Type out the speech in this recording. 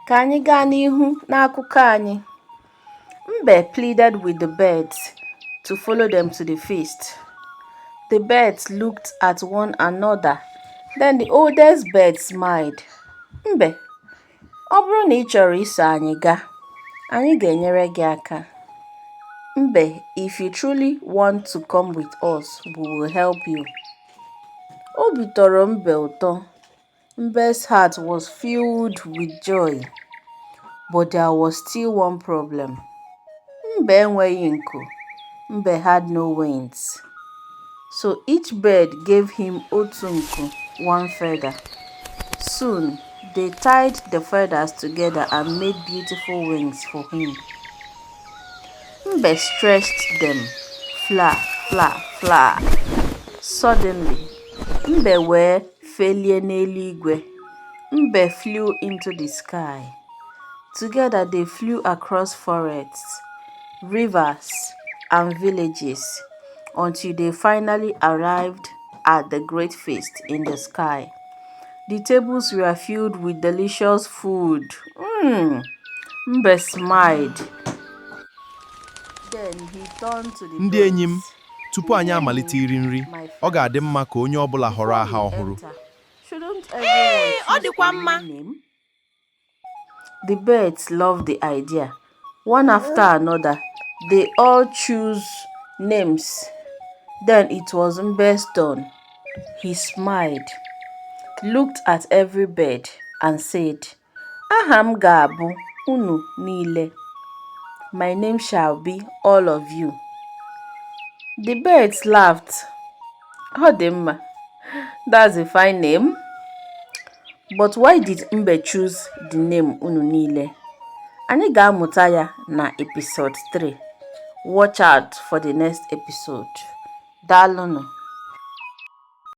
Ka anyị gaa n'ihu n'akụkọ anyị. Mbe pleaded with the birds to follow them to the feast. The birds looked at one another. Then the oldest bird smiled. "Mbe, ọ bụrụ na ị chọrọ iso anyị gaa, anyị ga-enyere gị aka." "Mbe, if you truly want to come with us, we will help you." Obi tọrọ Mbe ụtọ. Mbe's heart was filled with joy. But there was still one problem. Mbe enweghị nku. Mbe had no wings. So each bird gave him otu nku, one feather. Soon, they tied the feathers together and made beautiful wings for him. Mbe stretched them. Fla, fla, fla. Suddenly, Mbe wee felie n'eluigwe. Mbe flew into the sky. Together they flew across forests, rivers, and villages until they finally arrived at the great feast in the sky. The tables were filled with delicious food. Mbe smiled. Then he turned to the Ndị enyi m, birds. Tupu anyị amalite iri nri, ọ ga-adị mma ka onye ọbụla họrọ aha ọhụrụ. Ee, ọ dịkwa mma. The birds loved the idea. One after another, they all chose names. Then it was Mbe's turn. He smiled, looked at every bird, and said, "Aha m ga-abụ unu niile. My name shall be all of you." The birds laughed. "Ọ dị mma. That's a fine name." But why did Mbe choose the name unu niile? Anyị ga-amụta ya na episode 3. Watch out for the next episode. Daalụnụ.